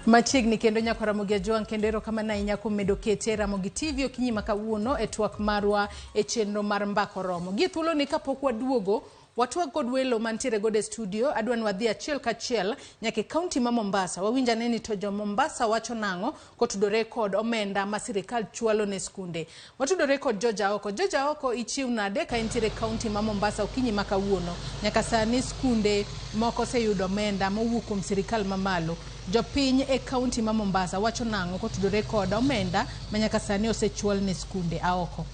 Machiegni kendo nyako Ramogi Ajwang', kendo erokamano ahinya kuom medo kete Ramogi TV okinyi ma kawuono e twak marwa e chenro mar Mbaka Oromo. Gie thuoloni kapok waduogo, watwag kod welo mantiere godo e studio, adwa ni wadhi achiel kachiel nyaka e kaunti ma Mombasa. Wawinj ane ni to jo Mombasa wacho nang'o kotudore kod omenda ma sirikal chwalo ne skunde. Watudore kod George Aoko. George Aoko, ichiw nade ka intiere e kaunti ma Mombasa okinyi ma kawuono? Nyaka sani skunde moko oseyudo omenda mowuok kuom sirikal mamalo. Jopiny e kaunti ma Mombasa wacho nang'o kotudore kod omenda ma nyaka sani osechwal ne skunde? Aoko.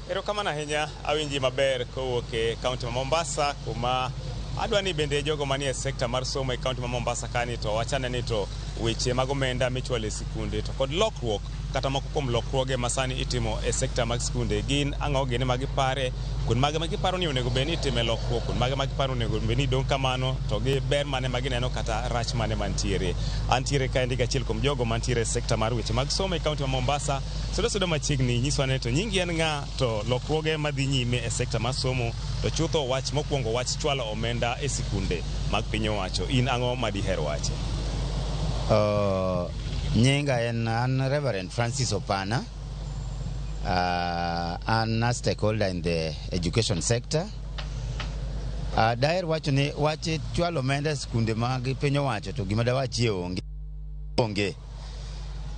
Erokamano ahinya, awinji maber kowuok e kaunti ma Mombasa, kuma adwa ni bende jogo manie sekta mar somo e kaunti ma Mombasa kani to wachane ni to weche mag omenda michwalo e sikunde to kod lokruok kata moko kuom lokruoge ma sani itimo e sekta mag sikunde gin ang'o gini ma gipare, kuond mage ma giparo ni onego bed ni itime lokruok, kuond mage ma giparo ni onego bed ni dong' kamano, to gi ber mane ma gineno kata rach mane mantiere. Antiere kaendi gachiel kuom jogo mantiere e sekta mar weche mag somo e kaunti ma Mombasa. Sudo sudo machiegni, nyiswa ne to nyingi en ng'a, to lokruoge madhi nyime e sekta mar somo, to chutho wach mokwongo wach chwalo omenda e sikunde mag piny owacho. In ang'o ma diher wache? Nyinga en an Reverend Francis Opana. An a stakeholder in the education sector. Daher wacho ni wach chwalo omenda e skunde mag piny owacho to gima dawachie onge. Onge.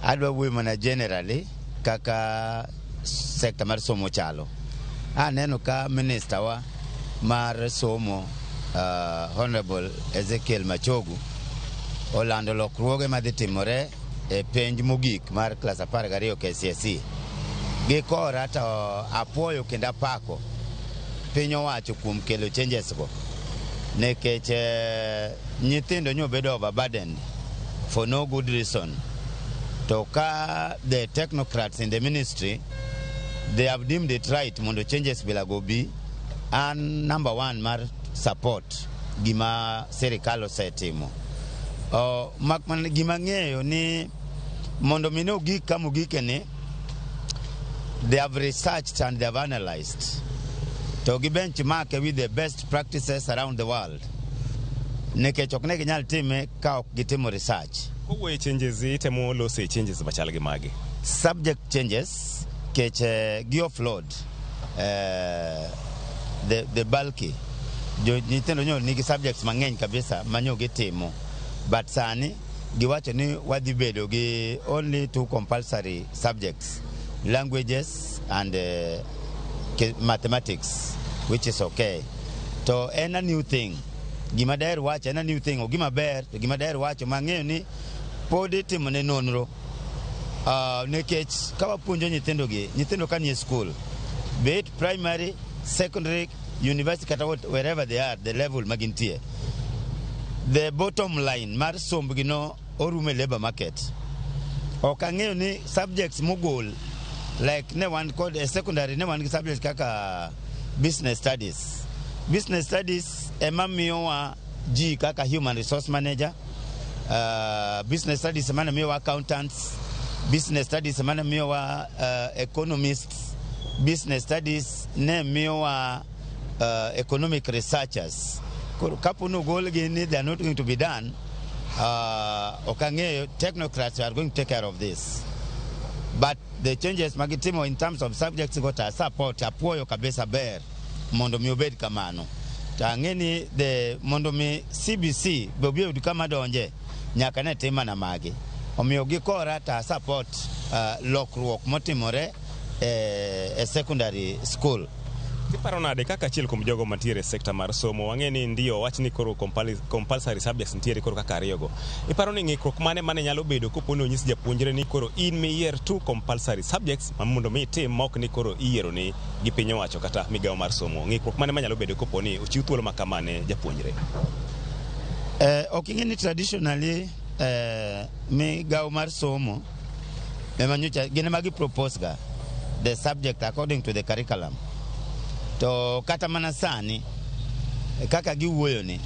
Adwa wuoyo mana generally kaka sekta mar somo chalo. Aneno ka minister wa mar somo, Honorable Ezekiel Machogu, olando lokruoge madhi timore e penj mogik mar klas 12 KCSE. Gi kora to apuoyo kendo apako piny owacho kuom kelo changes go, nikech nyithindo nyo bedo overburdened for no good reason. To ka the technocrats in the ministry, they have deemed it right mondo changes bilago bi, an number one mar support gima sirikal osetimo. Mak mana gima ng'eyo ni mondo mi ne ogik kama ogike ni, they have researched and they have analyzed to gi benchmark with the best practices around the world, nikech ok ne ginyal time ka ok gitimo research. Kowuoyo e changes, itemo loso e changes machal gi magi? Subject changes kech gi offload the bulky jo nyithindo nyo nigi subjects mang'eny kabisa manyo gitimo, but sani giwacho ni wadhi bedo gi only two compulsory subjects, languages and mathematics, which is okay. To en a new thing, gima daher wacho en a new thing, gima ber. To gima daher wacho mang'eyo ni pod itimo ne nonro, nikech ka wapuonjo nyithindo gi, nyithindo ka nie school, be it primary, secondary, university kata wherever they are, the level ma gintie, the bottom line mar sombgi no orumo e labor market. Ok ang'eyo ni subjects mogol, like ne wan kod e secondary, ne wan gi subjects kaka business studies. Business studies ema miyowa ji kaka human resource manager, business studies ema ne miyowa accountants, business studies ema ne miyowa economists, business studies ne miyowa economic researchers. Koro kapo ni ogolgi ni they are not going to be done, ok ang'eyo, technocrats are going to take care of this. But the changes magitimo in terms of subjects go to support, apuoyo kabisa, ber mondo mi obed kamano. To ang'e ni the mondo mi CBC be obi oyud kama donje, nyaka ne tim mana magi. Omiyo gikora to support lokruok motimore e secondary school. Iparo nade kaka achiel kuom jogo mantiere e sekta mar somo? Wang'e ni ndio wach ni koro compulsory subjects nitiere koro kaka ariyogo. Iparo ni ng'ikruok mane mane nyalo bedo kopo ni onyis japuonjre ni koro in miyier two compulsory subjects ma mondo mi itim, ma ok ni koro iyiero ni gi piny owacho kata migawo mar somo? Ng'ikruok mane manyalo bedo kopo ni ochiw thuolo ma kama ne japuonjre? Ok ing'e ni traditionally migawo mar somo ema nyocha gin ema gipropose ga the subject according to the curriculum. To kata mana sani kaka giwuoyo ni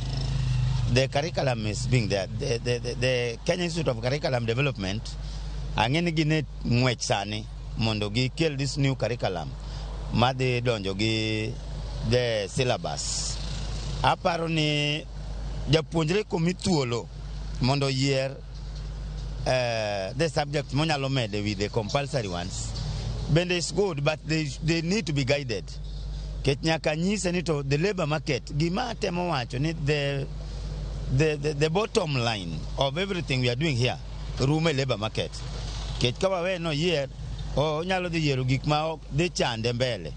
the curriculum is being there, the Kenya Institute of Curriculum Development, ang'e ni gin e ng'wech sani mondo gikel this new curriculum madhi donjo gi the syllabus. Aparo ni japuonjre komi thuolo Mondo oyier the subject monyalo mede with the compulsory ones bende is good, but they need to be guided. Kech nyaka nyise ni to the labor market, gima atemo wacho ni the bottom line of everything we are doing here rumo e labor market. Kech ka wawe no yier, onyalo dhi yiero gik ma ok dhi chande mbele.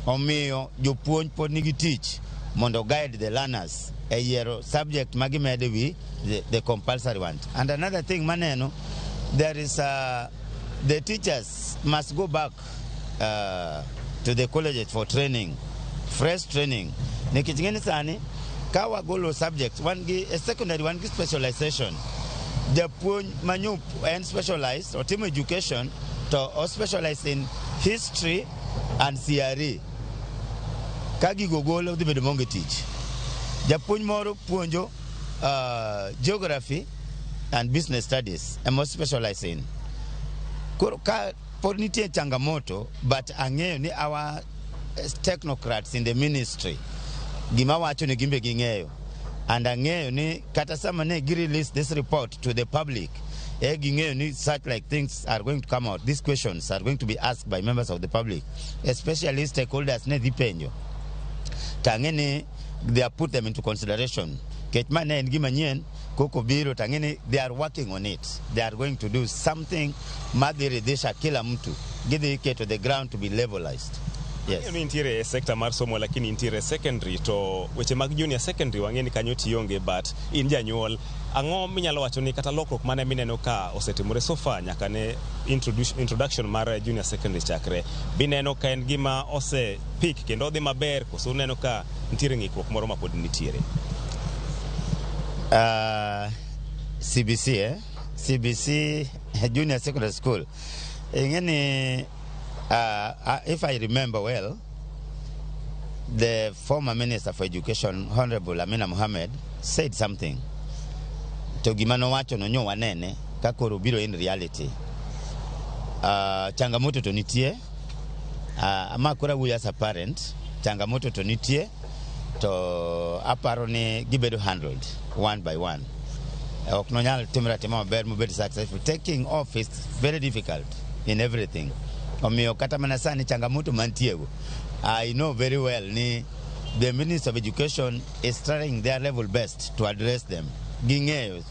Omiyo jopuonj pod nigi tich mondo guide the learners e yiero subject ma gimede wi the compulsory ones. And another thing maneno, there is the teachers must go back to the colleges for training, fresh training. Nikech ng'eni sani ka wagolo subjects, wan gi e secondary wan gi specialization. Japuonj manyo en specialized, otimo education to o specialize in history and CRE. Ka gigo golo, dhi bedo maonge tich. Japuonj moro puonjo geography and business studies ema specialize in. Koro ka pod nitie changamoto, but ang'eyo ni our technocrats in the ministry, gima wacho ni gimbe ging'eyo, and ang'eyo ni kata sama ne gi release this report to the public, e ging'eyo ni such like things are going to come out. These questions are going to be asked by members of the public, especially stakeholders ne dhi penjo. To ang'e ni they are put them into consideration. Kech ma ne en gima nyien koko biro, to ang'e ni they are working on it. They are going to do something madhi ridhisha kila mtu. Gidhi keto the ground to be levelized, yes. Ang'eyo ni nitiere e sekta mar somo, lakini nitiere secondary to weche mag junior secondary wang'e ni kanyo tionge, but in janyuol, ang'o minyalo wacho ni kata lokruok mane mineno ka osetimore so far nyaka ne introduction mar junior secondary chakre? Bineno ka en gima ose pick kendo odhi maber, koso uneno ka nitiere ng'ikruok moro ma pod nitiere? CBC, eh? CBC Junior Secondary School. Ing'e ni, if I remember well, the former Minister for Education, Honorable Amina Mohammed, said something. To gima nowacho no nyo wanene ka koro biro in reality. Changamoto to nitie. Ma koro awuoyo as a parent, changamoto to nitie, to aparo ni gibedo handled one by one. Ok nonyal timre atima maber mobed successful. Taking off is very difficult in everything. Omiyo kata mana sani changamoto mantiego, I know very well ni the Minister of Education is trying their level best to address them. Ging'eyo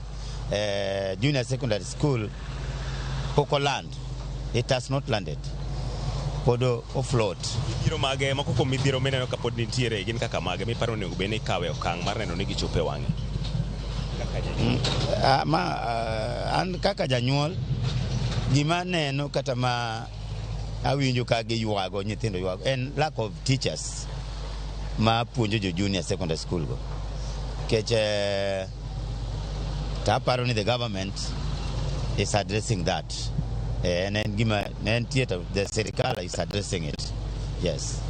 junior secondary school pok oland. It has not landed. Pod o float. Midhiero mage, moko kuom midhiero mineno ka pod nitiere gin kaka mage miparo onego bed ni ikawe okang' mar neno ni gichopo e wang'e? Ma an kaka janyuol, gima aneno kata ma awinjo ka giywago, nyithindo ywago, en lack of teachers ma puonjo jo junior secondary school go. Kech to aparo ni the government is addressing that. En gima ne entie to the sirikal is addressing it. Yes.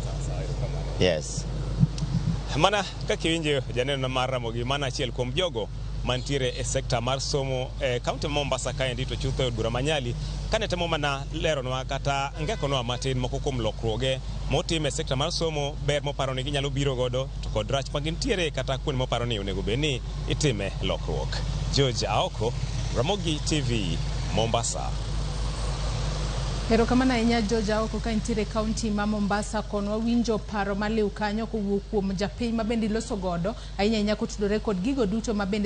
Mana kaka iwinjo janeno mar Ramogi, mana achiel kuom jogo mantiere e sekta mar somo e kaunti ma Mombasa kaendi, to chutho e od bura ma Nyali, kane temo mana leronwa kata ngekonwa matin moko kuom lokruoge motim e sekta mar somo, ber moparo ni ginyalo biro godo to kod rach ma gintiere kata kuonde moparo ni onego bed ni itime lokruok. George Aoko, Ramogi TV, Mombasa. Erokamano ahinya, George Aoko, ka intiere e kaunti ma Mombasa kono. Wawinjo paro maliw kanyo kowuok kuom japiny ma bende iloso godo ahinya ahinya kotudore kod gigo duto ma bende